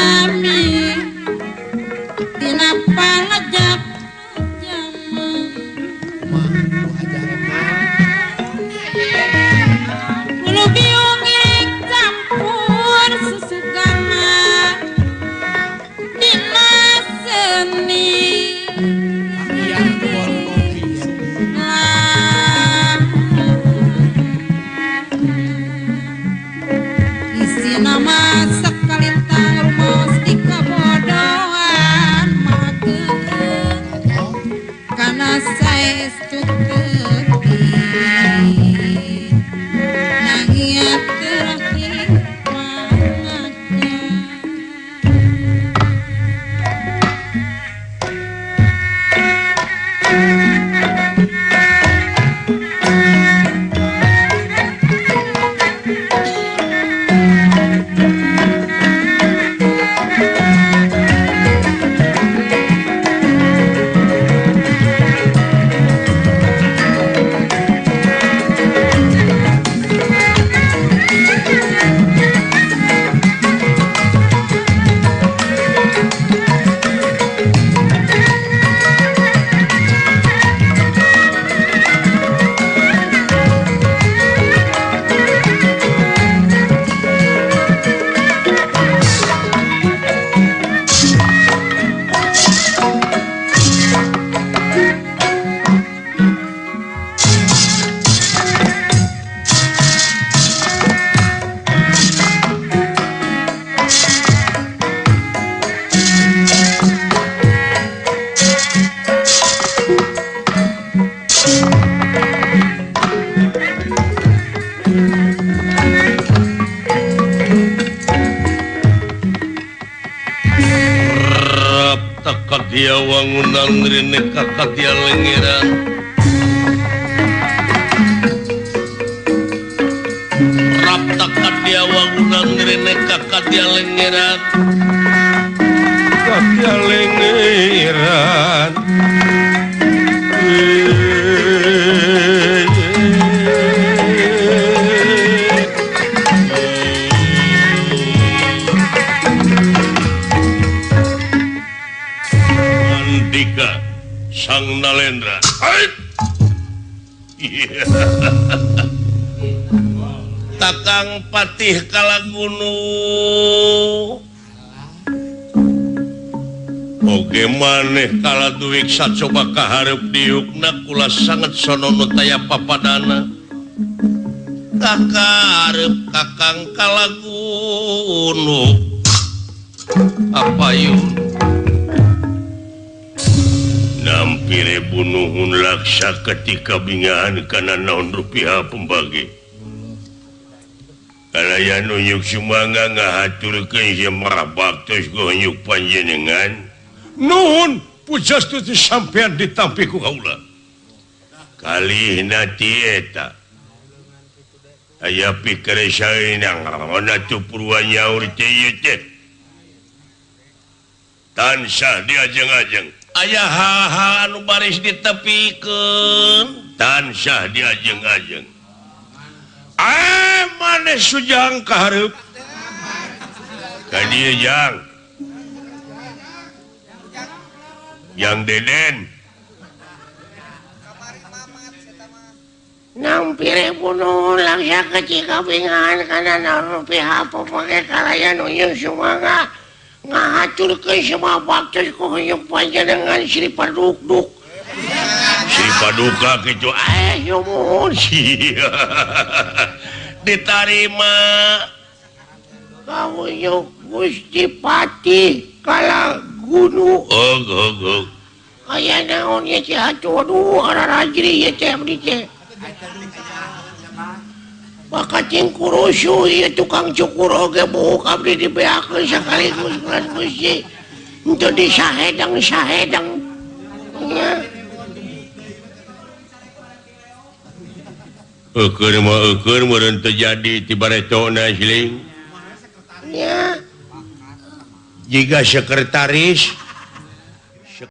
Sami tina pangajak jaman bulu biung campur susu gama dina seni nama sakalintang rumus di kabodohan mageung kana saestu teuti nanging terakhir Dia wangunan rene kakatia lengeran rapta kadia wangunan rene kakatia lengeran katia lengeran. Sang Nalendra. Takang Patih Kalagunu. Oge maneh kala duwiksa coba kahareup diukna kula sanget sono nu taya papadana. Kakareup Kakang Kalagunu. Apayun? Nampire bunuhun laksa ketika bingahan kana naon rupiah pembagi. Kalaya nunjuk sumangga ngahaturkeun semah baktos gonyuk panjenengan. Nuhun pujastuti sampean ditampi ku kaula. Kalihna ti eta. Aya pikir saeunang ona tu purwa nyaur teh ieu teh. Tansah diajeng-ajeng. Aya hal-hal anu baris ditepikeun tansah diajeng-ajeng. Maneh sujang ka hareup. Ka dieu jang. Jang Deden. Nampire bunuh laksa kecil kabingan kana naon rupiah pake kalaya nunjuk sumangga. Ngahaturkeun semua baktos ku huyung panjenengan Sri Padukduk. Sri Paduka kitu nyumun ditarima kawuyuk Gusti Patih Kalagunu. Og og og. Aya naon ye teh atuh aduh ararajri ye teh abdi teh. Maka kurusu ieu tukang cukur oge buuk abdi dibeakeun sakaligus kelas Gusti. Henteu disahedang-sahedang. Eukeun mah eukeun meureun teu jadi ti baretona siling. Nya. Jiga sekretaris.